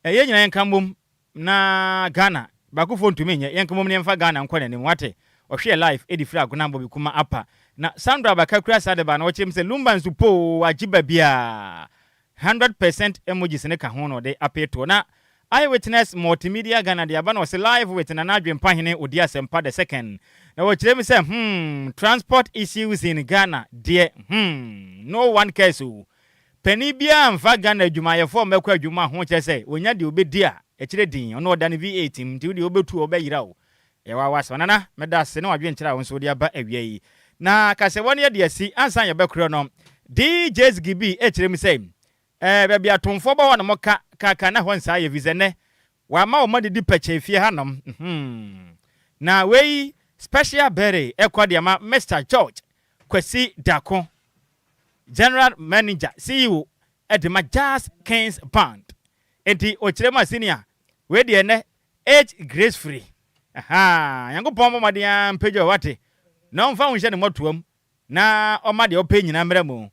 eh, yɛn nyinaa yɛnka mmom na Ghana baakofoɔ ntumi nyɛ, yɛnka mmom na yɛmfa Ghana nkɔ n'anim. Wate? Ɔhwɛɛ live ɛdi firi Agona Bobby Kuma apa. Na Sandra Abaka kura saa de ba na ɔkyerɛ mu sɛ Lumba nso poo agye baabiara. 100% emojis no ka ho na ɔde apee toɔ. Na Eyewitness Multimedia Ghana de aba na ɔse live with Nana Adwempahene Odi Asɛmpa the second. Na wɔkyerɛ mu sɛ hmm transport issues in Ghana deɛ hmm no one cares o. Panin biara mfa Ghana adwumayɛfoɔ mmɛkɔ adwuma ho kyerɛ sɛ wɔnya deɛ ɔbɛdi a ɛkyerɛ din ɔno ɔda ne V8 mu nti wodeɛ wobɛtu o wobɛyera o. Ɛyɛ wawa asɛm. Nana meda ase ne w'adwenkyerɛ a wo nso wode aba awia yi. Na kasɛbɔ no yɛde asi ansa yɛbɛkorɔ no DJ Ziggy kyerɛ mu sɛ Ɛɛ, baabi a atomfoɔ bɔ hɔ nom ka ka ka na hɔ nsaa yɛ efisɛ nnɛ wɔama wɔn adidi pɛkyɛɛ fie ha nom. Hmm. Na wei special bere ɛkɔ de ama Mister George Kwasi Darko, General Manager, CEO de ma Jazz Kings Band. Enti ɔkyerɛ mu a senior, wei deɛ nnɛ age gracefully. Ahaa, Nyankopɔn mmɔ mmɔden ara mpagya wo wate, na ɔmfa wo nhyɛ ne mmɔtoam na ɔma deɛ wopɛ nyinaa mmra mu.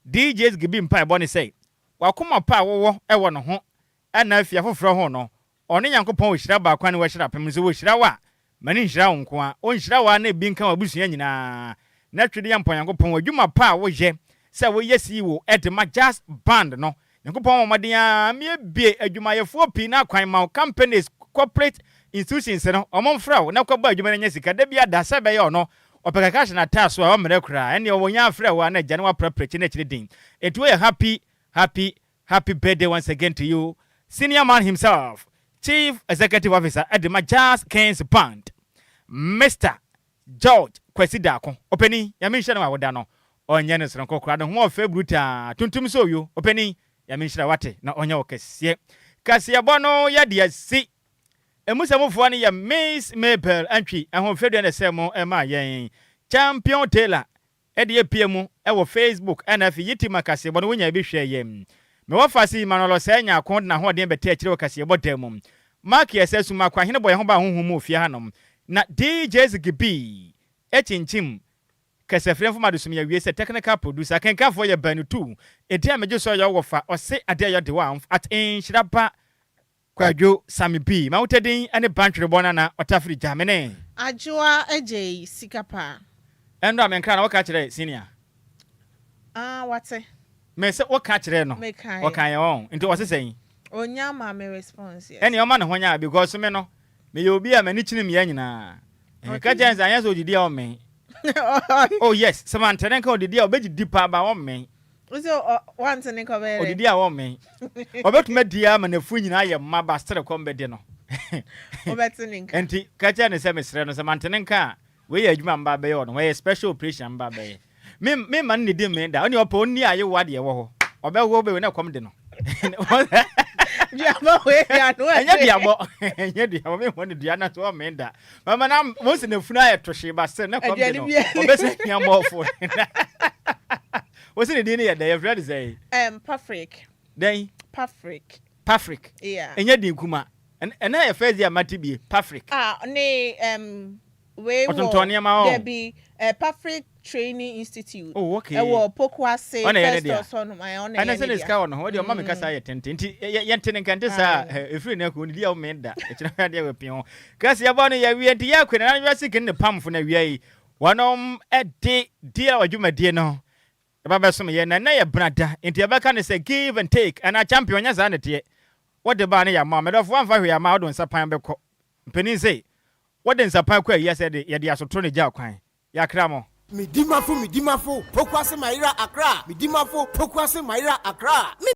DJ Zgibi mpaebɔ ne sɛ, W'akoma pa a wowɔ wɔ ne ho na afi afoforɔ ho no, ɔne Nyankopɔn ɔhyira baako a ne wahyira apem nso wɔhyira wo a, ma no nhyira wo nko ara, ɔnhyira wo ara na ebi nka w'abusua nyinaa. Na Twedeampɔn Nyankopɔn w'adwuma pa a woyɛ sɛ woyɛ CEO de ma Jazz Band no, Nyankopɔn mmɔ mmɔden ara mmiebie adwumayɛfoɔ pii no akwan ma wo, companies, corporate institutions no, wɔn mfrɛ wo na kɔbɔ adwuma no nya sika da biara da sɛ ɛbɛyɛ ɔno ɔpɛ kakra hyɛ n'ataa so a ɔmmrɛ koraa ɛnneɛ wɔnya afrɛ wo a na agya no waprapra akyi na akyire din. Enti woyɛ happy happy happy birthday once again to you senior man himself Chief Executive Officer de ma Jazz Kings Band Mister George Kwasi Darko, ɔpanin, Nyame nhyira no w'awoda no, ɔnyɛ no soronko koraa, ne ho ɔfɛ brutaa, tuntum sɛ owio, ɔpanin, Nyame nhyira wo wate, na ɔnyɛ wo kɛseɛ. Kaseɛbɔ no yɛde asi. Emu sɛmufoɔ no yɛ Miss Mabel Antwi, Ahofadua na ɛsɛɛ mo maa yɛn. Champion Taylor de apue mu wɔ Facebook ɛna afei YouTube ma kaseɛbɔ no wonya bi hwɛ yɛ. Me wɔfa se Emmanuel Osei Nyarko de n'ahoɔden bɛtɛ akyire wɔ kaseɛbɔ dan mu. Mark Yɛsɛ Sumaku Ahene bɔ yɛn ho ban honhom mu wɔ fie hanom. Na DJ Ziggy B kyinkyim kasafiri mfom adesua awie sɛ technical producer. Akenkanfoɔ yɛ baanu tu. Edin a megye so yɛ ɔwɔfa ɔse adeɛ yɛ de wa at nhyira ba Kwadwo Sammy B. M'ahotadin ne Bantwerebɔ Nana Ɔtafiri Gya me ne. Adwoa Agyei sika paa. Ɛndɔ a menkra na woka kyerɛ senior. Ah wate. Me se woka kyerɛɛ no. Mekaeɛ. Ɔkaeɛ ɔn nti ɔse sɛn? Ɔnnya maa me response yɛ. Ɛneɛ ɔma ne ho nyɛ a because me no meyɛ obi a m'ani kyini mmea nyinaa. Ka kyerɛ no sɛ anyɛ sɛ ɔdidi a ɔmmɛn. Oh yes sɛ mante ne nka ɔdidi a ɔbɛdidi paa but ɔmmɛn. Wose wante ne nka ɔbɛyɛ dɛn? Ɔdidi a ɔmmɛn. Ɔbɛtumi adi ara ma n'afu nyinaa ayɛ mma but still kɔm bɛde no. Wobɛte ne nka. Nti ka kyerɛ no sɛ mesrɛ no sɛ mante ne nka a wei yɛ adwuma a meba abɛyɛ wɔ ne ho ɛyɛ special operation a meba abɛyɛ. Me me ma no nidi mmee da. Ɔne ɔpɛ ɔnni ayewa deɛ ɛwɔ hɔ. Ɔbɛwo bɛwe na ɛkɔm de no. Duabɔ wei deɛ ano ɛnyɛ duabɔ. Ɛnyɛ duabɔ. Me hɔ ne dua na so ɔmmee da. Mama na mo si na funu ayɛ tohye ba sɛ na kɔm de no. Ɔbɛsɛ hia mɔfo. Wo si ne din ne yɛ dɛ yɛfrɛ de sɛ? Pafrik. Dɛn? Pafrik. Pafrik. Yeah. Ɛnyɛ din kuma. Ɛna yɛ first day a mate bie. Pafrik. Ah, ne wei wɔ Ɔtontɔn nneɛma hɔ. Dabi, Pafrik Training Institute. Oh, okay. Ɛwɔ Pokuase Ɔna ɛyɛ ne dea. Festus hɔnom. Ɛɛ, ɔna Ɛna ɛyɛ sɛ ne ne dea. sika wɔ ne ho, ɔdeɛ ɔma me kasa yɛ tenten. Nti yɛnte ne nka nte saa a, ɛfiri nnɛ kɔ, ɔnnidi a ɔmmee da. Ɛkyena adeɛ wɔ pii ho. Kasi yɛbɔ no yɛwie nti yɛakɔ na Nana Siki ne ne pamfo no awia yi, wɔnom de deal adwumadie no ɛba bɛsom yɛn. Na ɛnnɛ yɛ benada, nti yɛbɛka no sɛ give and take anaa champion, nyɛ saa na ɛteɛ. Wode ba a ne yɛama wo. Medɔfo woamfa hwee amma a, wode wo nsa pan bɛkɔ. Mpanin se, Wode nsapan kɔ ayie ase de, yɛde asotoro na egyaw kwan. Yɛakra mo. Medimafo Medimafo Pokuase Mayera Accra Medimafo Pokuase Mayera Accra.